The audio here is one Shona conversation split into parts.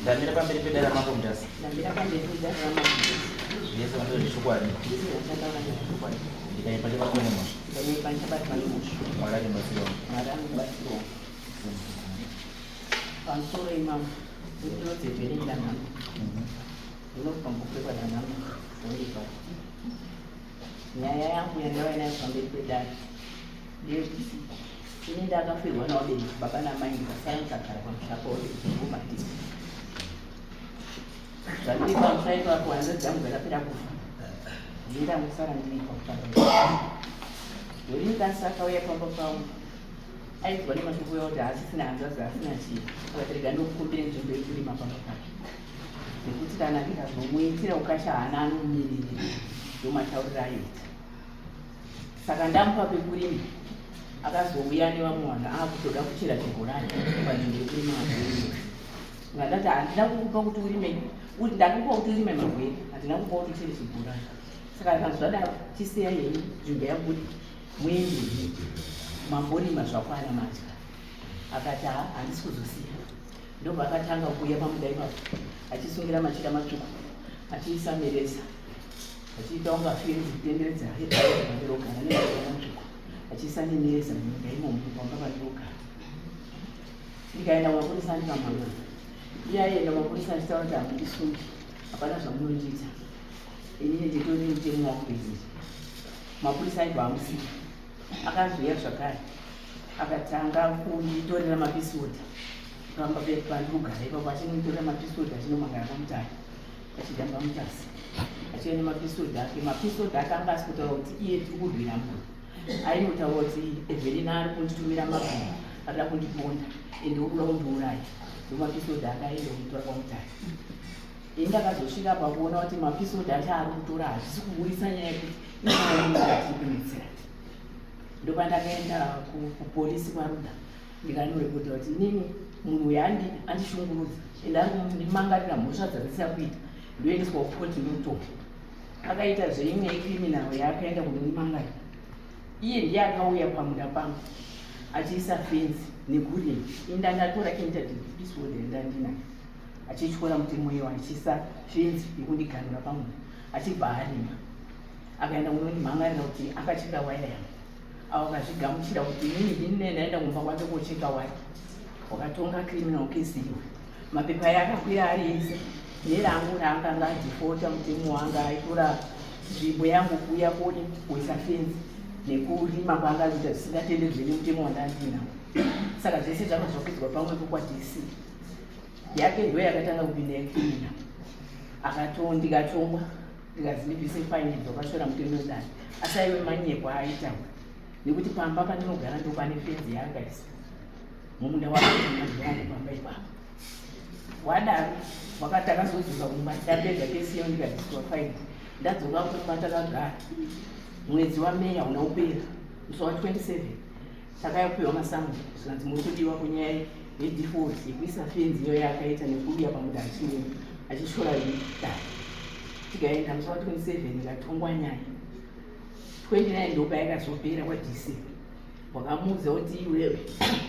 Ndamira pamberi pedare ramambo Mutasa. Ndamira pamberi pedare ramambo Mutasa. Zvese ndozvechokwadi. Zvese zvandataura ndezvechokwadi. Ndikanyepa ndichabatwa nemhosva. Ndikanyepa ndichabatwa nemhosva. Mwari andibatsirawo. Mwari andibatsirawo. Pamusoro imambo, ndinonzi Evelyn Danhamo. Ndinobva mubhuku rekwaDanhamo, Bolivar. Nyaya yangu yandauya nayo pamberi pedare ndeyekuti ini ndakafirwa navabereki baba namai ndikasara ndikagara pamusha pavabereki ngomatisi. Zvandiri pamusha ipapo hanzvadzi yangu dzakapera kufa. Ndini ndangosara ndiri ipapo pamba. Dorini akauya pamba pangu aidzwa nemashoko uya kuti haasisina hanzvadzi haasina chii akati rega ndokukumbire nzvimbo yekurima pamba pake nekuti kana ndikazomuitira ukasha haana anomumiririra ndomatauriro aiita saka ndamupa pekurima akazouya nevamwe vanhu akutoda kuchera chibhorani panzvimbo yekurima mabheri ngandati handina kukupa kuti urime ndakupa kuti urime magwere handina kupa kuti uchere chibhorani saka kana zvadaro chisiya henyu nzvimbo yangu muende mamborima zvakwana madya akati ha handisi kuzosiya ndobva akatanga kuuya pamuda ipapo achisungira machira matsvuku achiisa mereza achiita kunga fenzi kutenderedza pandirogara nemachira matsvuku achiisa nemereza mumunda imomo pamba pandirogara ndikaenda kumapurisa ndikamhangana iye aienda kumapurisa achitaura kuti hamundisungi hapana zvamunondiita inini nditori mutemo wangu izvi mapurisa aibva amusiya akazouya zvakare akatanga kunditorera mapisodi pamba pandikugara ipapo achinditorera mapisodi achinomangara kwamutare achidamba mutasi achiuya nemapisodi ake mapisodi ake anga asi kutaura kuti iye tiri kurwira munhu ainotaura kuti evelina ari kunditumira mabhii arida kundiponda ende uri kuda kundiuraya ndomapisodi ake aienda kunitora kwamutare Ini ndakazosvika pakuona kuti mapisodi acho ari kutora hazvisi kuburitsa nyaya yekuti inyaya kunetsera. Ndopandakaenda kupolisi kwaRuda ndikanorekota kuti inini munhu uyu andishungurudza ende ari kundimangarira mhosva dzandisina kuita ndoendeswa kukoti ndotongwa. Akaita zveimwe yecriminal yaakaenda kunondimangarira. Iye ndiye akauya pamuda pangu achiisa fenzi nekurima. Ini ndandatora interdict peace order yandandinayo. achityora mutemo iwo achiisa fenzi yekundiganura pamunda achibva arima akaenda kunondimhangarira kuti akacheka waya yangu avo akazvigamuchira kuti inini ndini ndaenda kumba kwake kocheka waya wakatonga criminal case iwe mapepa aye akakwira ari ese nerangu raanganga adhifota mutemo wanga aitora nzvimbo yangu kuuya kodi kuisa fenzi nekurima kwaanga achiita zvisingatenderwe nemutemo wandandinawo saka zvese zvanga zvakwidzwa pamwepo kwadc yake ndiyo yakatanga kupinda yecriminal akato ndikatongwa ndikazi ndibvise faini dzakashora mutemo wedare asi aive manyepo aaitaura nekuti pamba pandinogara ndopane fenzi yaakaisa mumunda waangu pamba ipapo wadaro wakati akazodzoka kumba ndapedza kesi iyo ndikabviswa faini ndadzoka kumba takagara mwedzi wameya una upera musi wa 27 Takauya kupiwa masambo zvikanzi muri kudiwa kunyaya yedefault yekuisa fenzi iyo yaakaita nekuuya pamuda achiuya achishora dare tikaenda musi wa 27 ikatongwa nyaya 29 ndopayakazopera kwadc wakamuudza kuti iwewe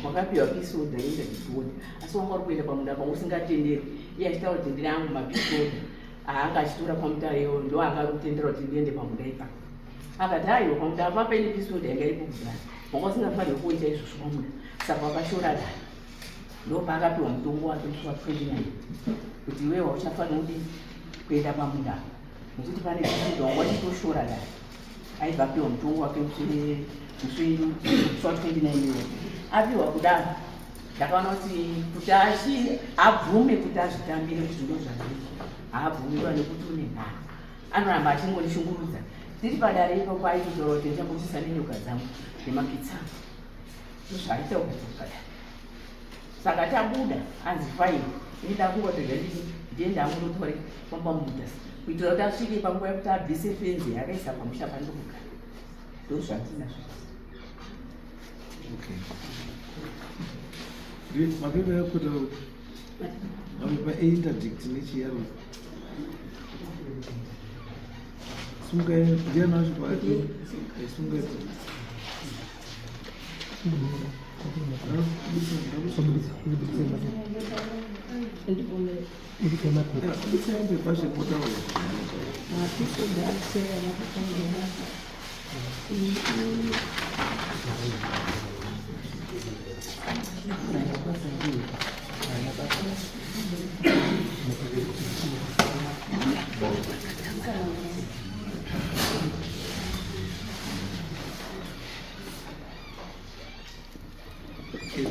wakapiwa peace order enda disorder asi wanga uri kuenda pamuda panga usingatenderwi iye achitaura kuti ndiri angu mapeace order aanga achitora pamutare iyoyo ndo anga ari kutendera kuti ndiende pamuda ipapo akati aiwa pamuda apa paine peace order yanga iripo kudhara wanga usingafanirwi kuita izvozvo pamuda saka wakashora dare ndopaakapiwa mutongo wake musi wa 29 kuti iwewe hauchafanira kudii kuenda pamuda nekuti pane peace order wanga uchitoshora dare aibva apiwa mutongo wake musi wa 29 iwo apiwa kudaro ndakaona kuti kuti achi abvume kuti azvitambire kuti ndozvazviri haabvumirwa nekuti une nharo anoramba achingondishungurudza tiri padare ipapo aitotaura kuti ndichambosisa nenyoka dzangu nemapitsa angu ndozvaaita kuti padare saka tabuda anzi fine ini ndakungotega ndini ndiye ndamunotore kwamba mutasa kuitira kuti asvike panguva yekuti abvise fenzi yaakaisa pamusha pandikugara ndozvandinazvo Okay. Mapepa ekuta mapepa einterdict nechiyaro. Sunga ndiani wacho kwaati? Sunga.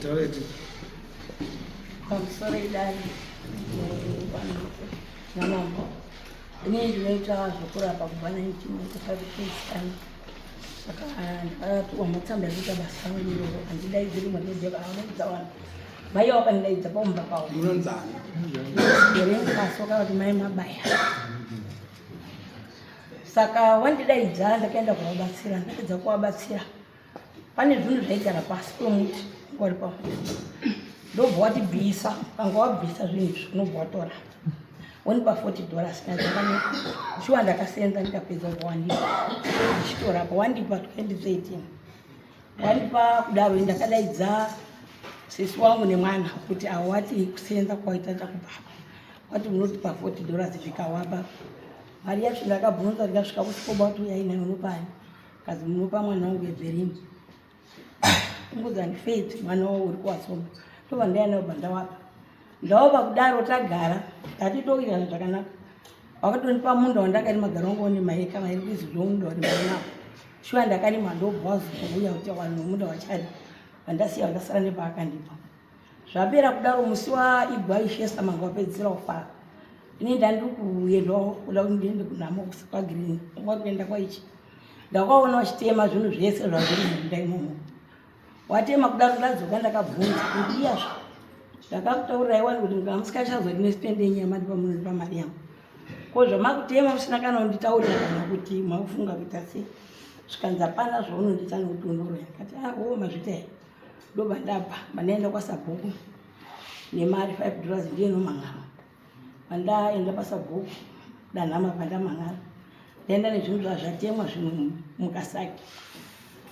Taureti. Pamusoro idari namambo, ini ndinoita zvokurapa kubva 1995 saka ndakapiwa matsamba ekuita basa rangu iroro. Handidaidziri madhodha vanoudza vanhu, mai wakandidaidza pamumba pavo. Munonzani? Gerenkaso kana kuti mai Mabaya. Saka wandidaidza, ndakaenda kuvabatsira. Ndapedza kuvabatsira, pane zvinhu zvaigara pasi pemuti wari pamuti, ndobva watibvisa. Kanga wabvisa zvinhu izvi, unobva watora wonipa $40 nazakanaka. Shuwa ndakasenza, ndikapedza, ubva wandipa. Ndichitorapa, wandipa 2013, wandipa kudaro. Ndakadaidza sisi wangu nemwana kuti avo wati kusenza kwaita takubva, wati unotipa $40, zvikawapa mari yacho. Ndakabvunza, ndikasvika kusikoba kuti uyai nayo, unopani kazi munopa mwana wangu Ebherini nguzani Faith, mwana wavo uri kuwasoma. Ndobva ndaya bva ndawapa. Ndawapa kudaro, tagara tatitowirirana zvakanaka. Wakatonipa munda wandakarima, gara wangu une maeka mairi kuizi zvomunda wari mainawo. Shuwa ndakarima, ndobva wazouya kuti vanhu munda wachari vandasiya, vandasara nepaakandipa. Zvapera kudaro, musi waigwa ishesa manga wapedzisira kufara, ini ndandiri kuendawo kuda kuti ndiende kunhamo kwaGreen kwakuenda kwaichi. Ndakaona vachitema zvinhu zvese zvazviri mumunda imomo. Watema kudaro, ndadzoka, ndakabvunza kuti iyazvo ndakakutaurirai wani kuti musikachazoti nesitendi yenyu yamandipa, munondipa mari yangu, ko zvamakutema musina kana kunditaurira kana kuti makufunga kuita sei? Zvikanzi hapana zvaunondiita nokuti unoroya. Ndikati ah, o mazvita here? Ndobva ndabva mandaenda kwasabhuku nemari $5, ndiye nomang'aro. Pandaenda pasabhuku Danhama, pandamang'ara, ndaenda nezvinhu zvazvatemwa zvimwe mukasaki.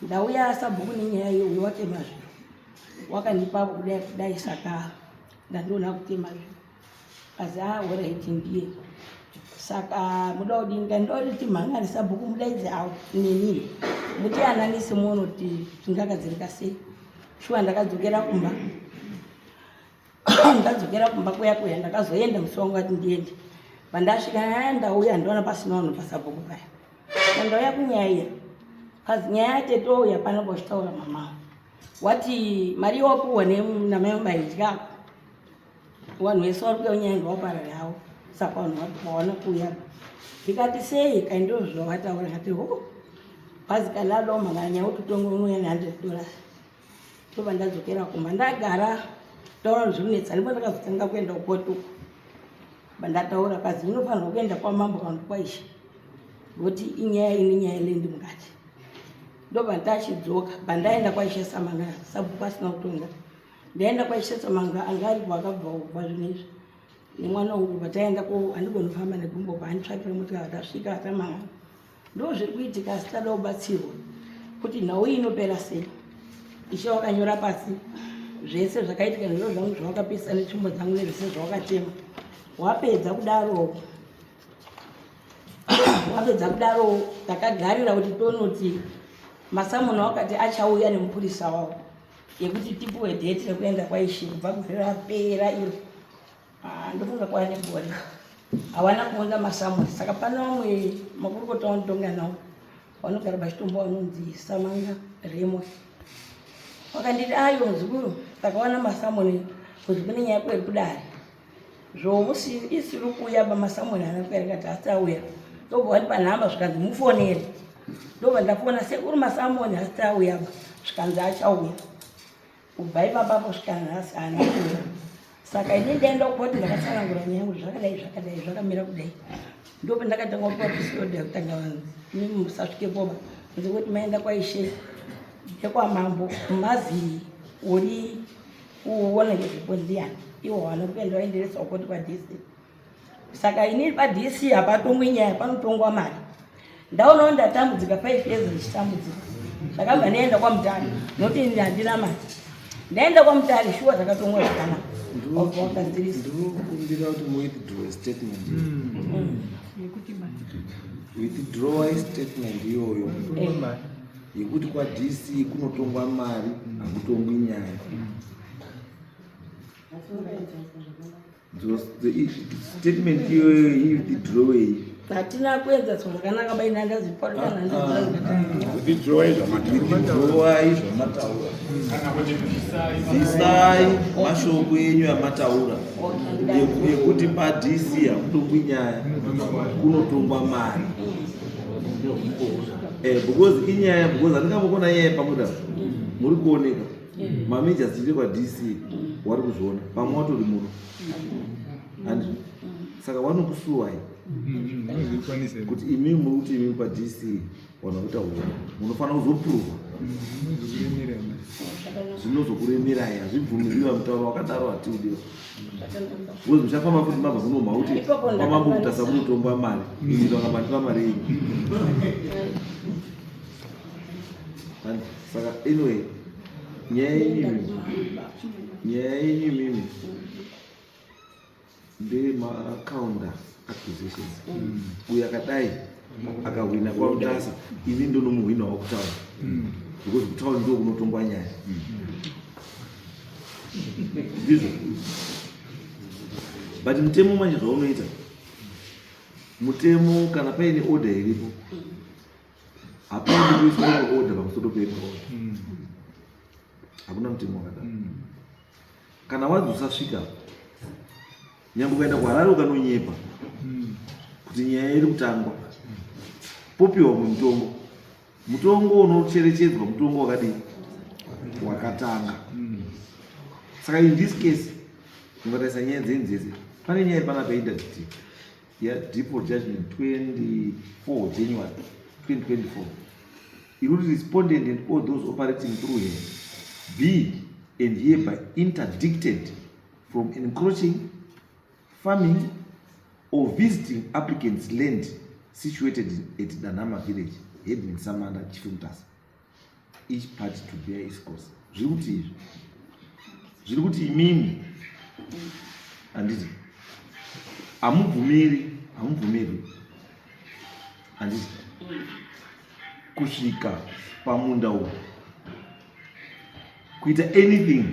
Ndauya sabhuku nenyaya iyo, uyo watema zviro wakandipapo kudai kudai, saka ndandiona kutema zviro kazi a alright, ndiye saka muda kudini? Kandoda kuti timhang'ari sabhuku, mudaidze avo nenini, mutiananise muone kuti zvingagadzirika sei. Shuwa ndakadzokera kumba. Ndadzokera kumba kuya kuya, ndakazoenda musi wangu ati ndiende. Pandasvika, aya ndauya, ndiona pasina vanhu pasabhuku paya. Ndauya kunyaya iya, kazi nyaya yatetouya pano pochitaura mama wati mari yawapuwa namai vaidya, vanhu vese vari kuuya kunyaya ngawaparare havo, saka vanhu vawana kuuya. Ndikati sei? Kaindoo zvavataura. Ndikati ho, kwazi kana adawo manganya kuti utonge unouya ne$100. Ndobva ndadzokera kumba, ndagara, ndaona kuti zvikunetsa. Ndipo ndakazotanga kuenda kukoti uko bandataura, kazi unofanirwa kuenda kwamambo kana kuti kwaishe nokuti inyaya ine nyaya yeland mukati. Ndobva ndachidzoka, bandaenda kwaishe Samanga, sabhuku asina kutonga. Ndaenda kwaishe Samanga, anga aripo, akabva kubva zvinhu izvi nemwana wangu. Pataenda ko, handigoni kufamba negumbo, paanditsvakira motikari, tasvika, atamanga. Ndo zviri kuitika, asi tada kubatsirwa kuti nhau iyi inopera sei. Ishe wakanyora pasi zvese zvakaitika nezviro zvangu zvawakapisa netsvimbo dzangu nezvese zvawakatema. Wapedza kudaro, wapedza kudaro, takagarira kuti tonoti masamuna wakati achauya nemupurisa wavo yekuti tipuwe date rekuenda kwaishe. Kubva gore rapera iro, ah, ndofunga kwava negore, hawana kuunza masamuni. Saka pane vamwe makurukota vanotonga nawo, vanogara pachitombo, vanonzi Samanga Remo, vakanditi ayo muzukuru, takawana masamuni kuzi kune nyaya kweri kudare zvomusi isiri kuuya pamasamuni ana kuereka asi auya. Ndobva vandipa nhamba, zvikanzi mufonere. Ndobva ndafona, sekuru, masamoni asati auya ba. Zvikanzi achauya. Kubva ipapapo svika nhasi haana kuuya. Saka ini ndaenda kukoti, ndakatsanangura nyaya yangu, zvakadai zvakadai, zvakamira kudai. Ndopa ndakatanga kupiwa peace order yekutanga, vanzi imi musasvike poba kunze kwekuti maenda kwaishe nekwamambo, mazi uri kuona ngezvipo ndiyani, iwo wana kuenda waenderesa kukoti kwaDC. Saka ini paDC hapatongwi nyaya, panotongwa mari. Ndaonawo ndatambudzika, 5 years ndichitambudzika. Ndakabva ndaenda kwaMutare nokuti ini handina mari. Ndaenda kwaMutare, shuwa takatongwa zvakanaka. Wabva wakazirisa. Ndinokumbira kuti muwithdraw statement. Withdraw statement iyoyo yekuti kwaDC kunotongwa mari, hakutongwi nyaya. Statement iyoyo iwithdrawei. Hatina kuedza zvakanaka baina ndaziparikana. Withdrawai zvamataura. Withdrawai zvamataura. Kana kuti bvisai. Bvisai mashoko enyu amataura yekuti paDC hakutongwi nyaya, kunotongwa mari. Because inyaya, because handingambokuona nyaya yepamuda muri kuoneka mameja tichiri kwaDC, wari kuzviona pamwe watori muno, handi? Saka vanokusuwai kuti imi muri kuti imi paDC vanhu vakuita uona, munofanira kuzoprova, zvinozokuremerai. Hazvibvumirwiwa, mutauro wakadaro hatiudiwa, because muchafamba futi mabva kunomha kuti kwamambo Mutasa kunotongwa mari, ini vakamatipa mari yenyu. Saka anyway, nyaya yenyu imimi ndemacounter accusations. Uyo akadai akahwina kwaMutasa, ini ndonomuhwinawo kutaura, because kutaura ndo kunotongwa nyaya, ndizvo. But mutemo manje zvaunoita, mutemo kana paine order iripo, hapaendi kuiswa imwe order pamusoro peimwe order. Hakuna mutemo wakadaro. Kana wanzi usasvika, nyange ukaenda kuHarare ukanonyepa kuti nyaya iri kutangwa, popiwa mumwe mutongo. Mutongo unocherechedzwa mutongo wakadii? Wakatanga. Saka in this case, ungatarisa nyaya dzenyu dzese, pane nyaya iri panapa, interdict yadefault judgment 24 January 2024, iri kuti respondent and all those operating through her be and hereby interdicted from encroaching, farming or visiting applicants' land situated at Danama village, heading Samanda, Chief Mutasa, each party to bear its cost. Zviri kuti izvi, zviri kuti imimi, handiti, hamubvumiri, hamubvumirwi, handiti, kusvika pamunda uyu, kuita anything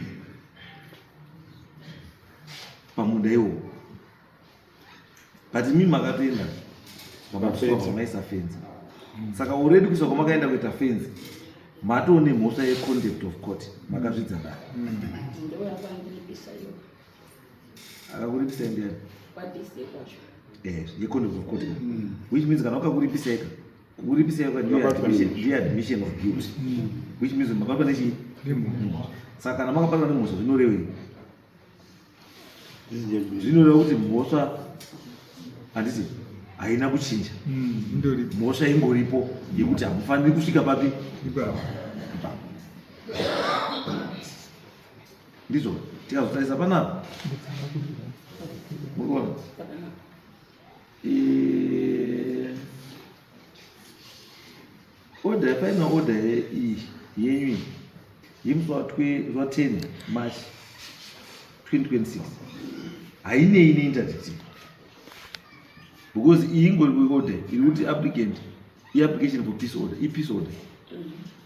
pamunda iwowo. But imi makatoenda maisa fenzi. Saka already kuisa kwamakaenda kuita fenzi, matoo nemhosva yecontempt of court, makazvidza dare. Ndoyavandiripisa iyo. Akakuripisai ndiani? KwaDC kwacho. Yecontempt of court, which means kana wakakuripisai ka, kukuripisai ka ndiyo admission of guilt, which means makabatwa nechii? Saka kana makabatwa nemhosva, zvinorevei? Zvinoreva kuti mhosva, handiti, haina kuchinja. Mhosva ingoripo yekuti hamufaniri kusvika papi? Ipapo. Ndizvo tikazotarisa panapa, murikuona order, final order iyi yenyu iyi yemusi wa 10 March 2026 hainei neinterdict, because iyi ingori order iri kuti applicant, iapplication for peace order, ipeace order,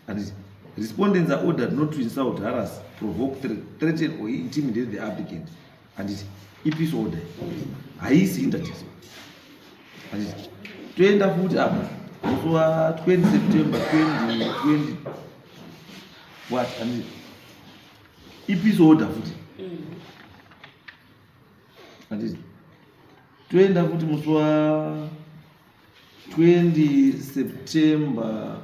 and respondents are ordered not to insult, harass, provoke, threaten or intimidate the applicant, handiti? Ipeace order, haisi interdict, handiti? Toenda futi apa, musi wa20 September 2020, what, handiti? Ipeace order futi, handiti? Toenda futi musi wa20 September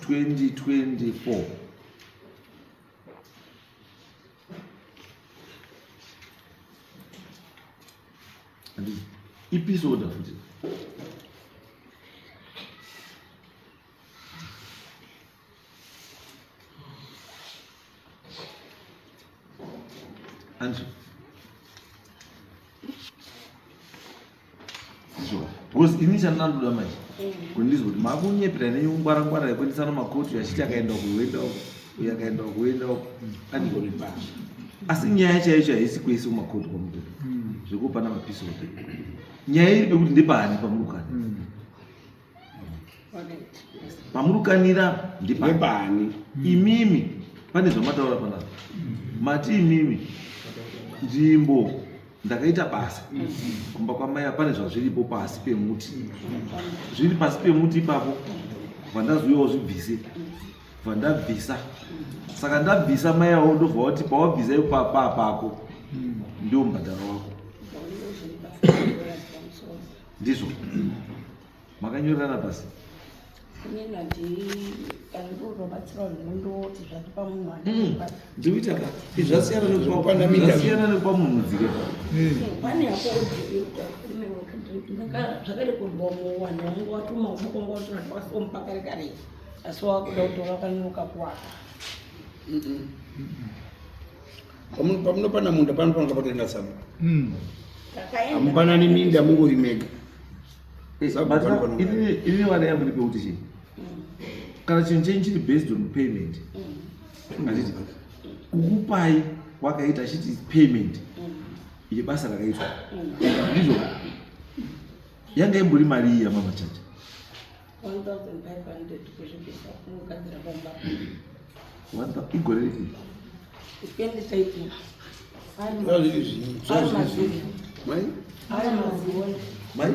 2024. Handiti? Ipeace order futi. Andrew. Ndizvo. Because ini chandinoda manje kuti ndizvo kuti makunyepera nenyungwara ngwara yekuendesana makoti achiti akaenda uku, oenda uku. Uyo akaenda uko, uenda uko. Andiko. Asi nyaya chaiyo chaiyo haisi kwese kumakoti kwamutoko. Zvekupana mapisi oda. Nyaya iri pekuti ndepani pamurukana. Pamurukanira ndepani. Ndepani. Imimi pane zvamataura panapa. Mati imimi nzvimbo ndakaita basa kumba kwamai pane zvazviripo pasi pemuti. Zviri pasi pemuti ipapo bva ndazouyawo zvibvise. Bva ndabvisa. Saka ndabvisa mai avo ndobva vati pawabvisa ipapa pako ndio mubhadharo wako. Ndizvo. Makanyorerana pasi. Inini handinobatsira vanhu ndoti zvatipa munhu handibata. Ndikuita ka zvasiyana nekupa nekupa munhu dzike. Pane hapo zvakarekodwa muwanhu wangu watuma uboko wangu watora ndakasomupa kare kare asi wakuda kutora wakanyuka kuwaka. Pamunopana munda panofanira patoenda sabhuku. Takaenda Hamupanani minda mungori mega. Sabhuku panofanira. Inini wana yangu ndepekuti chii? Kana chinhu chenyu chiri based on payment. Handiti kukupai wakaita achiti payment yebasa rakaitwa. Ndizvo. Yanga imbori mari iya mama chacha. 1500 kuzvibvisa kunogadzira pamba. Igore ripi? 2013. Zvazviri zvinyi. Zvazviri zvinyi. Mai? Ari mazioni. Mai?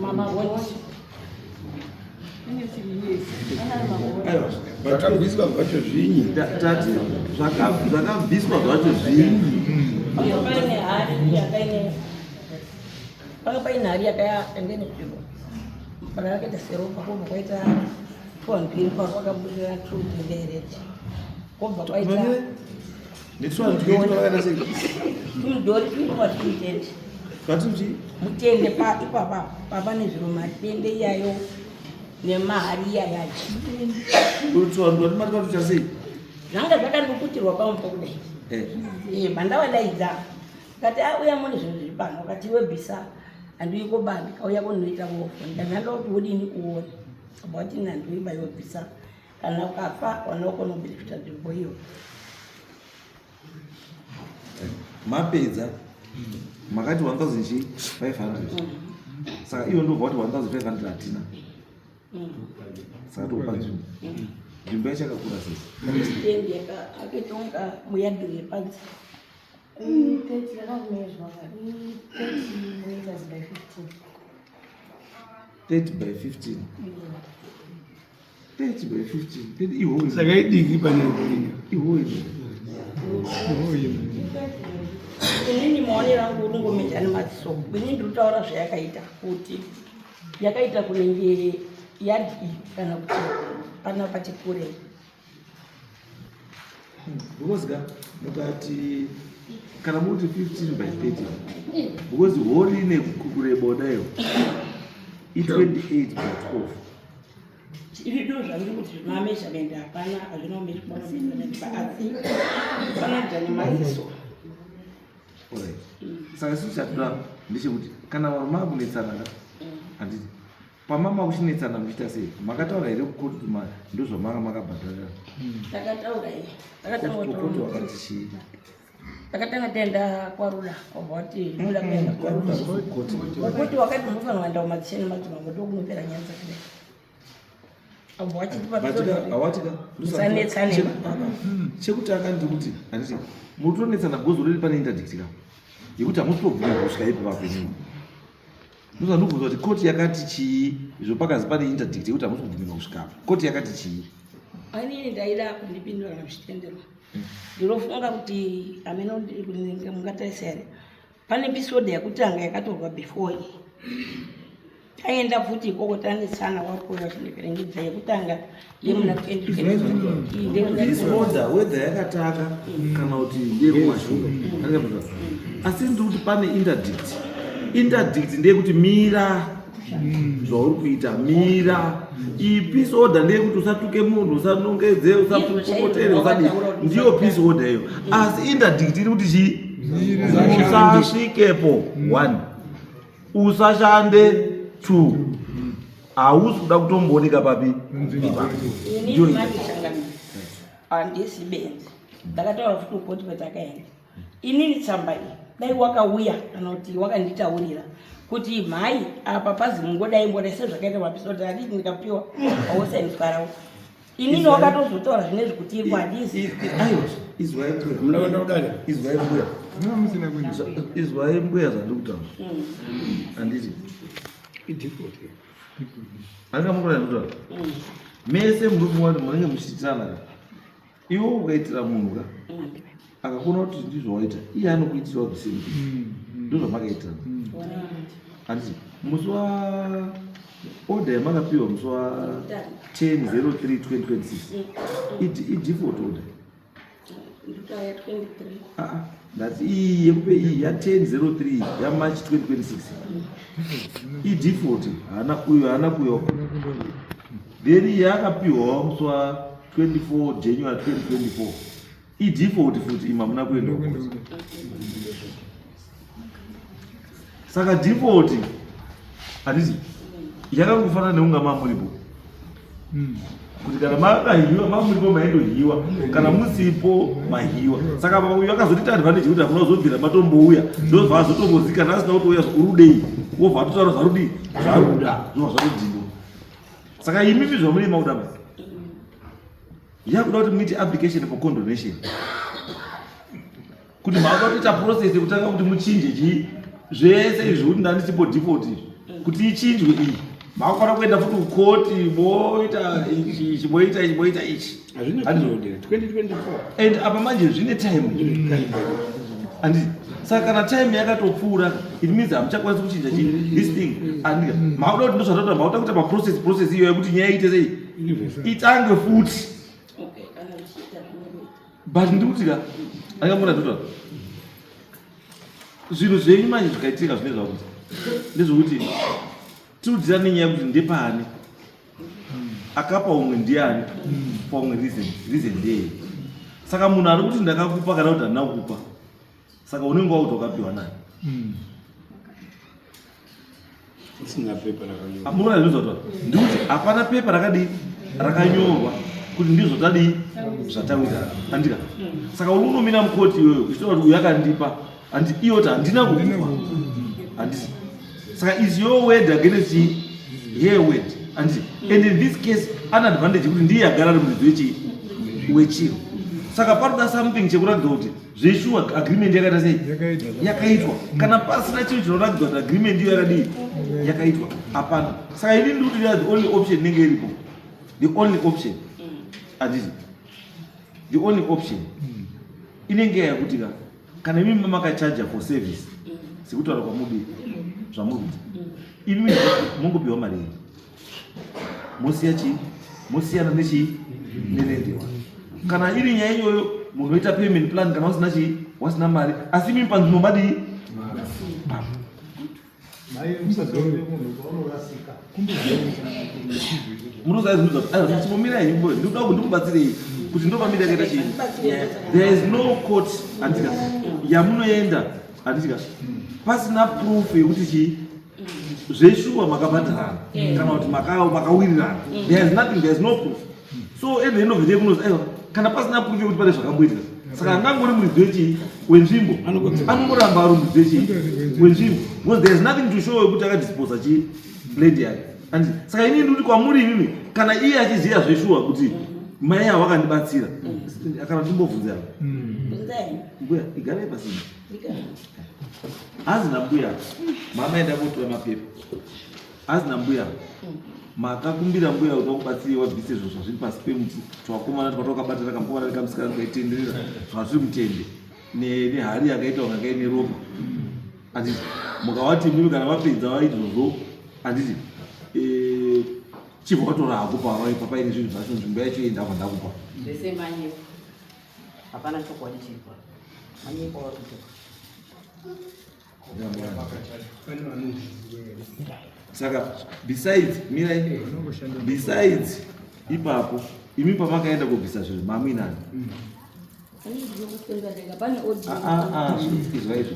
Mama Aiwa. Zvakabviswa zvacho zvinyi. Tati zvakabviswa zvacho zvinyi. Panga paine hari yakaine panga paine hari yakaya yange ine zviro pana yakaita seropa kwobva kwaita tuwambiri kwakabudira tutendereti kwobva kwaita tumudhori tuinova tumutende Zvatuti mutende pa ipapa papa nezviro matende iyayo nemahari iyayachi tuwambiri sei? Zvanga zvakandoputirwa pamwe kudai. Eh. Pandavadaidza kati auya mune zvinhu zviri pano kati iwe bvisa handiuyi koba ndikauya konoita vofo ndikati kuti wodini uone abva wati nandiuyi iwe bvisa kana ukafa wana ukonobhilifita nzvimbo iyo. Mapedza makati 1500 saka iyo ndobva kuti 1500 hatina saka tokupa nzvimbo. Nzvimbo yacho yakakura sei? Stendi akaita muyadhi yepanze. I-30 yakamezwa i-30 meters by 15. 30 by 15. 30 by 15. 30 ihoi. Saka idiki pane Ihoi. Inini maonero angu urungomenya nemadziso. Ini ndiri kutaura zvayakaita kuti yakaita kunenge yadhi iyi kana kuti pana pati kure. Because ka mukati kana muti 15 by 30 because hori ine kureba dayo i28 by 12. Izvi ndo zvandiri kuti mameasurement hapana hazvina kumezwa mameasurement asi fananidza nemaziso. Alright. Saka isusu chatoda ndechekuti kana vanhu maakunetsana ka handiti pamama kuchinetsana muchiita sei makataura here kukoti kuti ndozvamanga makabhadharira? Takataura iyi. Koti wakati chii? Takatanga taenda kwaRuda wabva wati ndoda kuenda Kwaruda koti. Koti. Kuti wakati munofanira kuenda kumadzishe nemadzimambo ndokunopera nyaya dzakadai. Abva wachitipa Batika awatika Musanetsane. Chekutanga ndikuti handiti mutonetsana because already pane interdict ka yekuti hamusi kutobvumirwa kusvika ipo papo inini. Ndozvandikubvunza kuti koti yakati chii izvo pakazi pane interdict yekuti hamusi kubvumirwa kusvika apo. Koti yakati chii? Inini ndaida kundipindura kana zvichitenderwa. Ndinofunga kuti amene mungatarisa here pane episode yakutanga yakatorwa before iyi. Taenda futi ikoko tanetsana wakuya vachindiverengedza yekutanga yemuna 2023. This order whether yakataka kana kuti ndeyekumashure. Asi ndiri kuti pane interdict. Interdict ndeyekuti mira zvauri kuita mira. Iyi peace order ndeyekuti usatuke munhu, usanongedze, usapopotere, usadii. Ndiyo peace order iyo. Asi interdict iri kuti chii? Usasvikepo. 1. Usashande. 2. Hausi kuda kutombooneka papi? Inini mandichangamira. Handisi benzi. Ndakataura futi kukoti patakaenda. Inini tsamba iyi dai wakauya kana kuti wakanditaurira kuti mhai apa pazi mungodai ngodai sezvakaita mapisa kuti handiti ndikapiwa hausainzwarawo. Inini wakatozotaura zvinezvi kuti iko handisi. Aiwa, izwai mbuya. Muna kuenda kudare? Izwai mbuya. Muna musina kuenda. Izwai mbuya zvandiri kutaura. Handiti. Idefult. Angamukura ndikutaura. Mese muri kuona kuti munenge muchiitirana ka. Iwe ukaitira munhu ka. Akakuona kuti ndizvo waita, iye anokuitirawo the same thing. Ndozvamakaitirana. Handiti musi wa order yamakapiwa musi wa 10/03 2026 idefault order. Ndikauya 23. Ah, ah, ndati iyi yekupe iyi ya 10/03 ya March 2026 idefault, haana uyo haana kuyo. Then iyi yakapiwawo musi wa 24 January 2024 idefault futi, ima hamuna kuenda kucourt. Saka default handiti yakangofanana nekunga mamuripo kuti kana makahiwa mamuripo maindohiwa, kana musipo mahiwa. Saka uyu akazotiita advantage kuti hamuna kuzobvira matombouya, ndobva azotombozikana asina kutouya urudei, wobva atotaura zvarudii zvaruda, zvobva zvatodhindwa. Saka imimi zvamune makuda masi yakuda kuti muite application for condonation, kuti makuda kuita process yekutanga kuti muchinje chii zvese izvi, kuti ndandisipo default izvi kuti ichinjwe iyi, makufanira kuenda futi kukoti, moita ichi ichi, moita ichi, moita ichi. Hazvina period 2024. And apa manje zvine time, handiti? Saka kana time yakatopfuura, it means hamuchakwanisi kuchinja chi this thing, andika makuda kuti ndozvatoita, makuda kuita maprocess, process iyo yekuti nyaya iite sei, itange futi. Okay, kana uchiita zvinongoita. But ndikuti ka angamona totaura zvinhu zvenyu manje zvikaitika zvine zvakuti ndezvekuti tiudzira nenyaya yekuti ndepani akapa umwe ndiani paumwe, reason ndeyei. Saka munhu ari kuti ndakakupa kana kuti handina kukupa, saka unenge wakuti wakapiwa nani? Usina pepa rakanyorwa. Muona zvinozotaura ndikuti hapana pepa rakadii rakanyorwa kuti ndizvo tadii zvatawirirana, andika? Saka uri unomira mukoti iyoyo uchitaura kuti uyu akandipa, handi iyo kuti handina kukupa, handisi. Saka is your word against her word, handiti? And in this case ane advantage yekuti ndiye agara ari muridzi wechii wechiro. Saka panoda something chekuratidza kuti zveshuwa agreement yakaita sei, yakaitwa. Kana pasina chinhu chinoratidza kuti agreement iyo yakadii yakaitwa, hapana. Saka ini ndiri kuti the only option inenge iripo, the only option, handiti, the only option inenge yakuti ka kana imi makachaja for service sekutaura kwamudi zvamuri kuita, imi mungopiwa mari yenyu, mosiya chii, mosiyana nechii nerendewa. Kana iri nyaya iyoyo, munhu oita payment plan kana wasina chii, wasina mari, asi imi panzvimbo madii? Mai, musazoone munhu paunorasika. Munoziva, chimbomirai, ndikuda kuti ndikubatsirei kuti ndopamira yakaita chii. There is no court, handika, yamunoenda, handitika, pasina proof yekuti chii zveshuwa makabhadharana kana kuti makawirirana. There is nothing, there is no proof. So at the end of the day kunozi aiwa, kana pasina proof yekuti pane zvakamboitika, saka angangori muridzi wechii wenzvimbo, anongoramba ari muridzi wechii wenzvimbo, because there is nothing to show yekuti akadisposa chii land yake. And saka inini ndikuti kwamuri imimi, kana iye achiziva zveshuwa kuti mai avo vakandibatsira, kana timbobvunzira Bvunzai. Mbuya, igarai pasina hanzi nambuya mamaenda kotora mapepa, hanzi nambuya makakumbira mbuya kuti vakubatsirei wabvise zvinhu zvazviri pasi pemuti, twakomana twatwakabatana, kamukomana nekamusikana tukaitenderera zvazviri mutende nehari yakaita kunga kaine ropa, handiti? Mukavati mimi kana vapedza vaizvozvo, handiti, chibva watora hako paine zvinhu zvacho, nzvimbo yacho iyi ndabva ndakupa. Zvese manyepo, hapana chokwadi chiripo, manyepo auri kutoka. Saka besides, mirai, besides ipapo, imi pamakaenda kobvisa zvinhu mamuinani? Ndinokusenza ndega pane audio. Izwa izvi.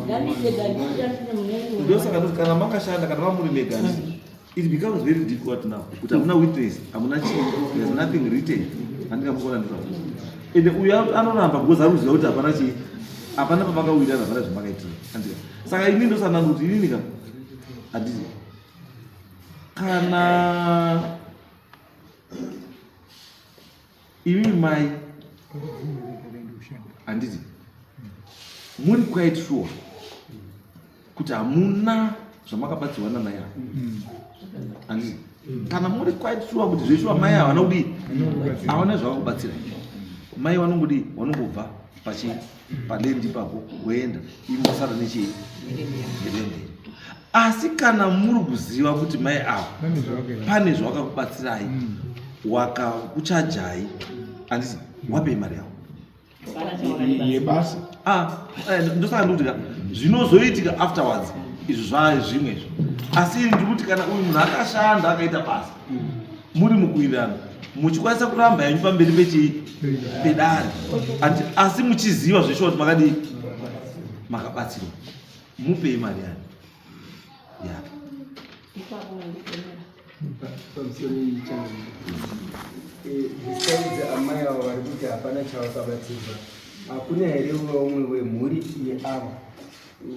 Ndanditega ndishandire munenge. Ndosaka ndoti kana makashanda, kana mamuri mega, it becomes very difficult now kuti hamuna witness, hamuna chii, there's nothing written. Handingamukona nditaura. Ende uyu anoramba because ari kuziva kuti hapana chii, hapana pamakawirirana, hapana zvamakaitira. Handika. Saka ini ndosana kuti inini ka handiti kana imi mai handiti muri quite sure kuti hamuna zvamakabatsirwa namai ava, handiti? Kana muri quite sure kuti zveshuwa mai havana kudii, havana zvavakubatsira, mai vanongodii? Vanongobva pachi paland ipapo voenda, imi mosara nechii? Neland. Asi kana muri kuziva kuti mai ava pane zvavakakubatsirai, wakakuchajai, handiti? Wapei mari yavo yebasa. Ah, ndosaka ndikuti ka zvinozoitika afterwards izvo zvaa zvimwe izvo, asi ini ndiri kuti kana uyu munhu akashanda, akaita basa, muri mukuwirirana, muchikwanisa kuramba henyu pamberi pechii, pedare, asi muchiziva zveshuwa kuti makadii, makabatsirwa, mupei mari yani yake. Ipapo mandigonera. Pamusoro ichangu, besides amai avo vari kuti hapana chavakabatsirwa, hakuna here vamwe vemhuri yeava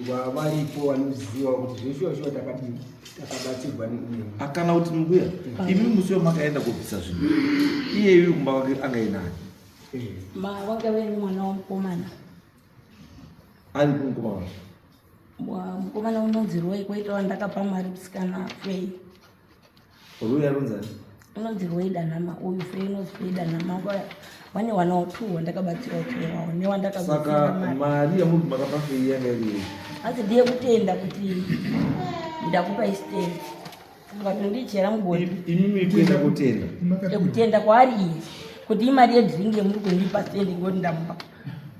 vavaripo vanoziva kuti zveshuwa shuwa takadii, takabatsirwa neumwe? Akana kuti mbuya, imi musi wamakaenda kobvisa zvinhu, iyeyu kumba kwake angainani? Ma wanga vene mwana wamukomana. Ari kumukoma wake? Mukomana unonzi Roy, koita wandakapa mari musikana Fei. Roy arunzani? Unonzi Roy Danama. Uyu Fei unonzi Fei Danama. Vane wana two wandakabatsira uchiwawo newandakabatsira Saka mari. Mari yamuri makapa Fei yanga iri yei? Hanzi ndiye kutenda kuti ndakupa istand, ukatondichera mugodhi. Imimi kuenda kutenda? Ekutenda kwaari iye kuti imari yedrink yemuri kundipa stand, ngoti ndamupa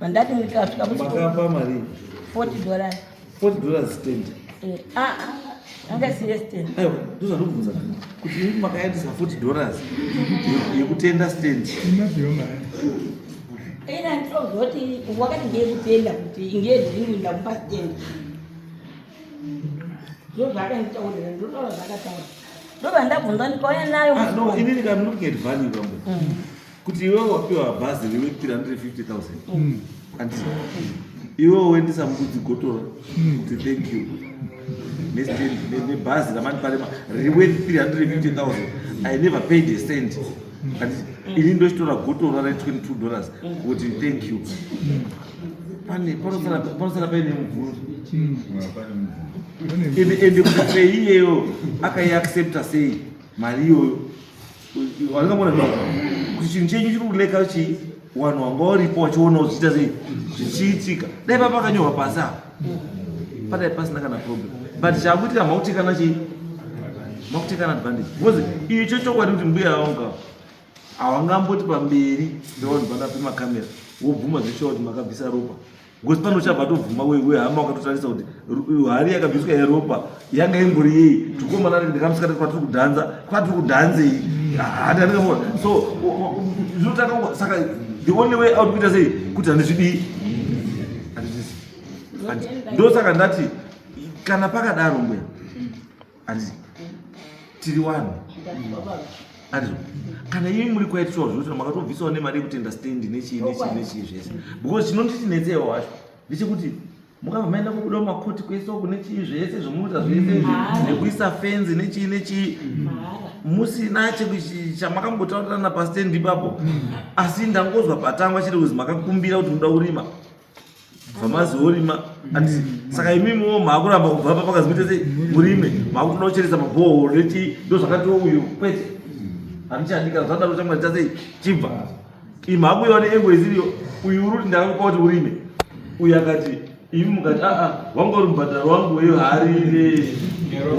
vandati ndikasvika. Makapa mari? $40. $40 stand? Eh, ah, ah, anga isiri stand. Aiwa, ndozvandikubvunza kuti imi makaendesa $40 yekutenda stand. Ina ndinozoti wakati ndeyekutenda kuti ngeyedrink, ndamupa stand. Ndo zvaakanditaurira, ndotaura zvaakataura, ndobva ndabvunza ndikauya nayo. Ah, no, inini I'm looking at value pamwe kuti iwewe wapiwa bhazi riwe 350 000, anditi? Iwewe woendesa mbudzi gotora kuti thank you nestand nebhazi ramandiparema riwe 350 000. I never paid a cent, anditi? Ini ndochitora gotora re$22 kuti thank you. Pane panosara paine mubvunzo. Ende kuti pay iyeyo akaiaccepta sei mari iyoyo? Wangamona kuti chinhu chenyu chiri kuleka chii? Vanhu wanga uripo wachionawo zvichiita sei, zvichiitika. Dai pa pakanyorwa pasi apa, padai pasina kana problem, but chaakuitika makutekana chii, makutekana advantage, because icho chokwadi kuti mbuya vanga havangamboti pamberi pevanhu pana pemakamera wobvuma zveshuwa kuti makabvisa ropa, because pano uchabva tobvuma wehama wakatotarisa kuti hari yakabviswa yeropa yanga ingori yei. Tikomana ndikamusika kwatiri kudhanza, kwatiri kudhanzei, handandingamona. So zvinotanga. Saka the only way out kuita sei kuti handizvidii, handizvisi. Ndosaka ndati kana pakadaro mbuya, handiti tiri wanhu, andizvo? Kana imi muri quite sure zvekuti makatobvisawo nemari yekutenda stand nechii nechii nechii zvese, because chinonditinetsewa wacho ndechekuti mukabva maenda kubuda mumakoti kwese uku nechii zvese zvomunoita zvese izvi nekuisa fenzi nechii nechii, musina chamakambotaurirana pastand ipapo. Asi ndangozwa patangwa chete kuzi makakumbira kuti muda kurima, bvamaziorima, andisi? Saka imimiwo maakuramba kubva pa pakazi muite sei, murime, maakutoda kucheresa mabhohoro nechii. Ndo zvakatiwo uyu kwete, handichadi. Kana zvadaro chamwari chasei chibva imi makuiwa neengo isiriyo. Uyu uri kuti ndakakupa kuti urime, uyu akati, imi mukati aa, wanga uri mubhadharo wangu wehari ne.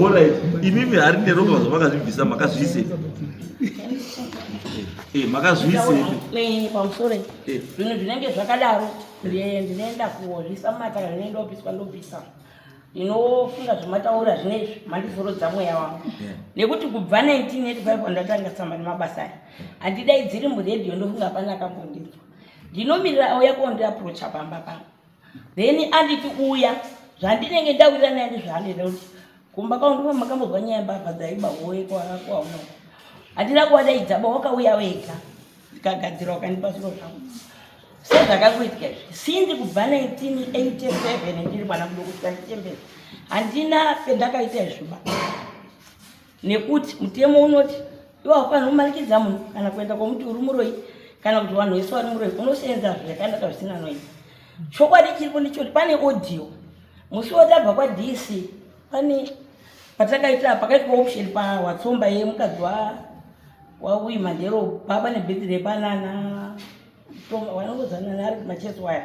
Alright, imimi hari neropa zvamakazvibvisa makazviisepi? Makazviisepi? Pamusoro, zvinhu zvinenge zvakadaro ndinoenda kuzvisa mumataka, zvinoenda kupiswa, ndobvisa. Ndinofunga zvamataura zvinezvi mandizorodza mweya wangu, nekuti kubva 1985 wandatanga tsamba nemabasa aya, handidaidziri muredhiyo. Ndofunga hapana akambondinzwa. Ndinomirira auya kondiaprocha pamba pangu, then anditi uya. Zvandinenge ndawirira naye ndizvaanoita, kuti kumba kwangu ndipo makambozwa nyaya yembavha dzaiba hoye kwaunoko. Handina kuwadaidza ba, wakauya wega. Ndikagadzira wakandipa zviro zvangu. Sezvakakuitika izvi sinzi kubva 1987 ndiri mwana mudoko kusvika ndichembera handina pendakaita izviba nekuti mutemo unoti iwe haufaniri kumanikidza munhu kana kuenda kwomuti uri muroyi kana kuti vanhu vese vari muroyi unoseenza zvakanaka zvisina noise. Chokwadi chiripo ndechoti pane audio musi watabva kwaDC pane patakaita pakaitwa option pawatsomba yemukadzi wauyu mandero papa nebirthday panana vanongozanana ari kumachesi waya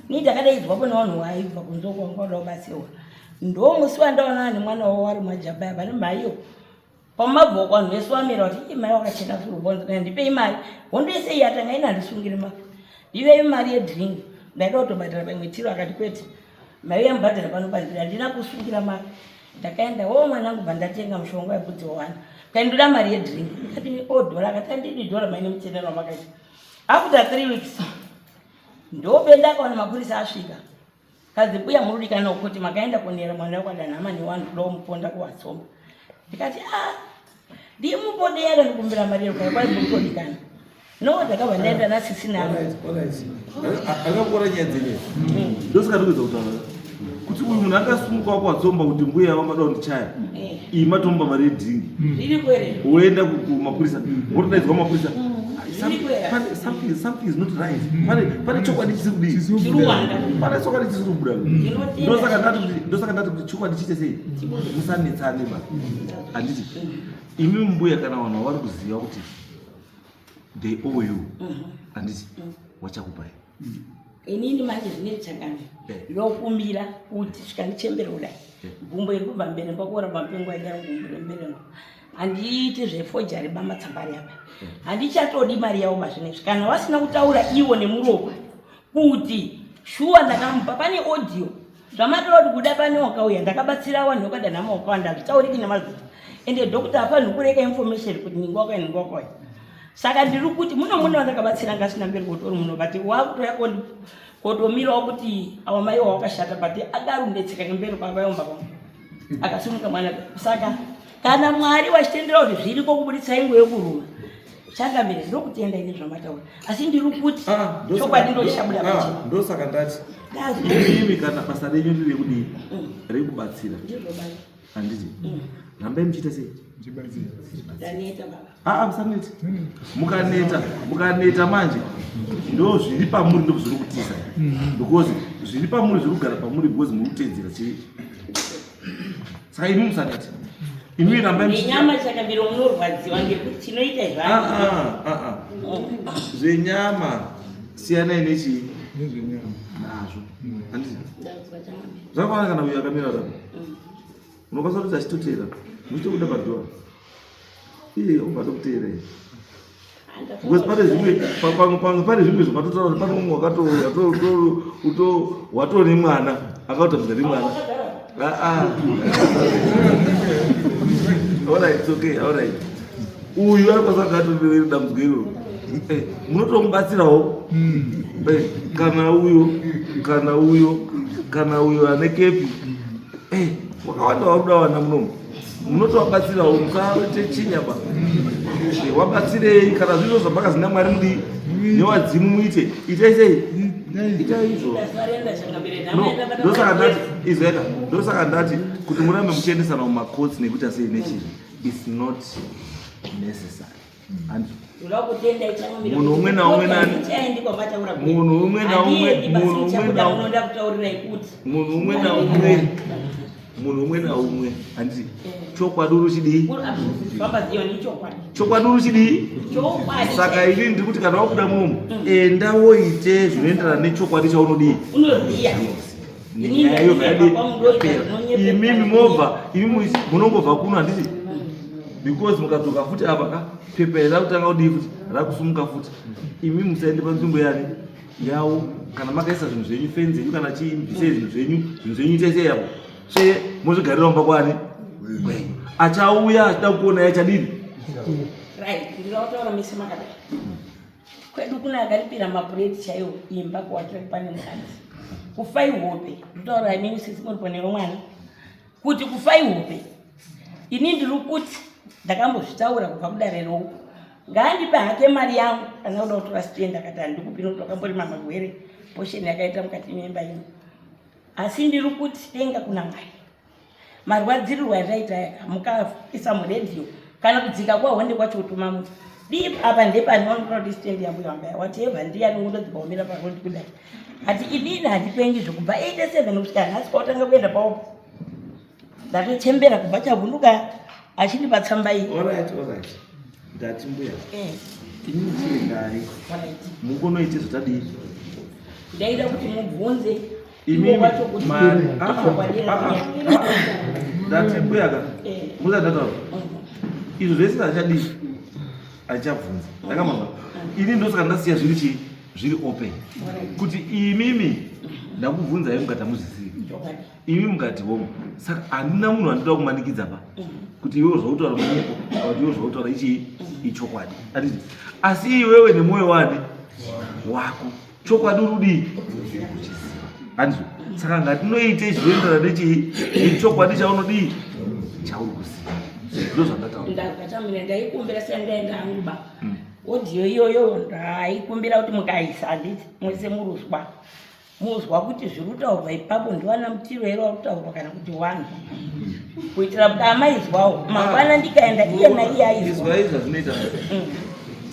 ni ndakadaidzwa pane vanhu vaibva kunze uko vanga vada kubatsirwa ndo musi wandaonana nemwana wavo wari majamba aya pane mhaiyo pamabvoko vanhu vese vamira vati ii mai wakachena surubonzo kana ndipei mari hondo yese iyi atanga ina handisungiri mafi ndivei mari yedrink ndaida kutobhadhara paimwe tiro akati kwete mari yamubhadhara pano pandiri handina kusungira mari ndakaenda wo mwanangu bva ndatenga mushonga webvudzi wawana kai ndoda mari yedrink ndikati o dhora akati andidi dhora maine muchenero wamakaita after 3 weeks ndopendakaona mapurisa asvika Kadzi mbuya murudikana kuti makaenda kunera mwana wekwadanhama newanhu kuda kumuponda kuwatsomba. Ndikati ah ndimuponde yada ndikumbira mari yekwai kwai murikudikana. No ndakabva ndaenda nasisi navo. Akakora nyaya dzenyu. Ndosaka ndikuedza kutaura kuti uyu munhu akasumuka kwatsomba kuti mbuya vangada kundichaya. Iyi matomba mari yedhingi. Zviriko here? Woenda kumapurisa. Wotodaidzwa mapurisa. Something, something is not right. Pane chokwadi chisiri kudii? Pane chokwadi chisiri kubuda. Ndosaka ndati kuti ndosaka ndati kuti chokwadi chiite sei? Musanetsane ba. Handiti. Imi mbuya kana vanhu vari kuziva kuti they owe you. Handiti. Wachakupai. Inini manje zvine chakani. Ndokumbira kuti svika ndichembere kudai. Gumbo iri kubva mberi kwakuora pampengo aida gumbo remberi. Handiiti zvefojari bamatsambari apa. Handichatodi mari yavo mazvinezvi. Kana vasina kutaura iwo nemuromo kuti shuwa ndakamupa pane audio zvamatora kuti kuda pane wakauya ndakabatsira vanhu vakadanhama wakawanda hazvitauriki nemazita ende doctor hafaniri kureka information kuti ningi wakauya ningi wakauya saka ndiri kuti muno muno vandakabatsira ngasina mberi kotori muno but wakutoya kotomirawo kuti awa mai wawakashata but akarundetseka ngemberi kwavayomba kwangu akasimuka mwana saka kana Mwari vachitendera kuti zviriko kuburitsa ingo yekuruma changamire ndokutenda ini zvamataura asi ndiri kuti chokwadi ndochichabuda pachena. Ndosaka ndati imi kana basa renyu riri rekudii rekubatsira handiti rambai muchiita sei Ndaneta baba. Aa musaneta mukaneta mukaneta manje ndo zviri pamuri ndo zviri kutiza because zviri pamuri zviri kugara pamuri because muri kuteedzera chii saka imi musaneta imi rambai Nenyama chakambiro munorwadziwa ngekuti chinoita izvazvo. Ah, ah, ah, ah. Zvenyama siyanai nechii Nezvenyama. nazvo handiti Ndazwa changamire. zvakafanana kana uyu akamira rapo unokwanisa kuti achitoteera muchitobuda padhora iye obva atokuteera iye because pane zvimwe pamwe pane zvimwe zvamatotaura kuti pane umwe watoo nemwana akatotambidza nemwana aa alright it's okay alright uyu anokwanisa kunge atori dambudziko iroro munotomubatsirawo kana uyo kana uyo kana uyo ane kepi wakawanda waruda wana munomu munotovabatsirawo musaite chinyaba wabatsirei kana zvizvo zvamakazi naMwari mudii newadzimu muite itai sei itai izvo No, ndosaka ndati izveka ndosaka ndati kuti murambe muchiendesana mumakotsi nekuita sei nechii is not necessary Handiti? Ndoda kutenda changamire. Munhu umwe naumwe nani? Handichaendi kwamataura kuti. Munhu umwe naumwe, Handiendi basi munhu umwe ndichabuda naumwe. munoda kutaurirai kuti. Munhu umwe naumwe munhu umwe naumwe handiti chokwadi uri chidii Famba ziyo ni chokwadi. Chokwadi uri chidii Chokwadi. Saka ini ndiri kuti kana wabuda munomu enda woite zvinoenderana nechokwadi chaunodii Unoziya. Nyaya iyo yadi yapera. Imimi mobva imimi munongobva kuno handiti because mukadzoka futi apa ka pepa iri rakutanga kudii futi rakusumuka futi imi musaende panzvimbo yani yawo kana makaisa zvinhu zvenyu fenzi yenyu kana chii bvisei zvinhu zvenyu zvinhu zvenyu itai sei apo tsvee mozvigarira mumba kwani kwenyu achauya achida kuona yachadini Right, ndinoda kutaura mese makadai. Kwedu kuna akaripira mapureti chaiwo imba kuwakira pane mukadzi. Kufa ihope, ndotaura imimi sisi muri ponero mwana. Kuti kufa ihope. Ini ndiri kuti ndakambozvitaura kubva kudarero uku. Ngaandipe hake mari yangu kana kuda kutora stand. Akati handikupi nokuti wakamborima magwere posheni yakaita mukati memba ino. Asi ndiri kuti denga kuna Mwari, marwadzirirwo andaita aya mukaisa muredhiyo kana kudzika kwahonde kwacho kutuma muti dii apa ndepanoonekwa kuti stand yambuya wanga whatever ndiyani undodzikaomera parondi kudai. Ati inini handipengi zvekubva 87 kusvika nhasi kwautanga kuenda paopo ndatochembera kubva chavhunduka achindipa tsamba iyi. Alright, alright. Ndati mbuya. Ini chiendai. Mukonoite zvatadii? Ndaida kuti mubvunze Imimi ivo wacho kuti mari. ichokwadi here. Ndati mbuya ka. Musa ndataura. Izvo zvese hachadii? Hachabvunza. Ndakamazwa. Ini ndosaka ndasiya zviri chii? Zviri open. Kuti imimi ndakubvunzai mukati hamuzvizivi. Chokwadi. Imi mukati homo. Saka handina munhu andinoda kumanikidza pa. Kuti iwewe zvautaura manyepo, kana kuti iwewe zvautaura ichii? Ichokwadi. Handiti? Asi iwewe nemwoyo wani? Wako. Chokwadi uri kudii? Kuchiziva. Handizvo? Saka ngatinoite zvinoenderana nechii? Nechokwadi chaunodii? Chauri kuziva. Ndozvandataura. Ndakatamira ndaikumbira sendaenda hangu ba audio iyoyo ndaikumbira kuti mukaisa handiti mwese muruzwa muzwa kuti zviri kutaurwa ipapo ndiwana mutiro here wari kutaurwa kana kuti wani, kuitira kuti amaizwawo mangwana ndikaenda iye naiye aizwa. Izwai zvazvinoita.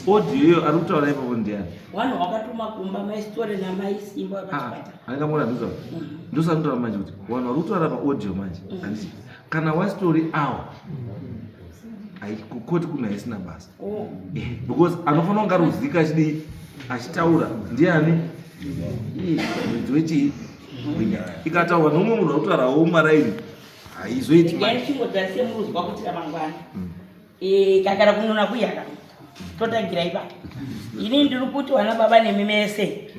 Audio iyoyo ari kutaura ipapo ndiani? Wanhu wakatuma kumba maisitore namaisimba vapachipatara. Angamona ndozva. Ndosanotaura manje kuti vanhu vari kutaura paaudio manje. Handiti? Kana wasitori awo. Kukoti kuno haisina basa. Oh. Because anofanira kunge ari kuzika achidii achitaura ndiani? Iye muridzi wechii? Wenyaya. Ikataurwa neumwe munhu ari kutaurawo mumaraini haizoiti manje. Ndichingotarise muruzwa kuti ramangwana kakara kunona kuyaka totangira ipapo. Ini ndiri kuti vana baba nemi mese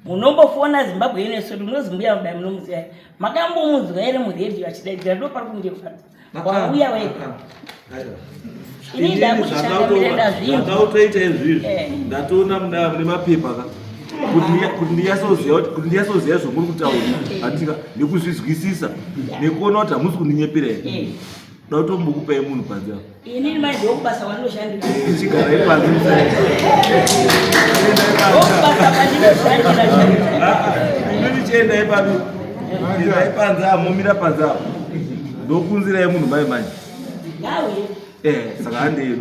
munombofona Zimbabwe University, unozimbuya kudai munomuziva, makambomunzwa here muredhiyo achidaidzira? Ndo pari kundifadza wauya wega. Ini ndakuchangamire ndazvinzwa. Zvandautoita izvizvi ndatoona mune mapepa ka kuti ndinyasoziva zvomuri kutaura, handika, nekuzvizwisisa nekuona kuti hamusi kundinyepera here. Da kutombokupai munhu panze apa. Inini mai ndokubasa kwandoshandira. Chigarai panze. Ndokubasa kwandinoshandi. Inini chiendai papi, endai panze apa, momira panze apa, ndokunzirai munhu mai manje. Ngauye. Saka handei,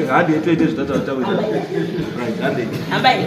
handei toite zvatataura. Right, handei. Hambai.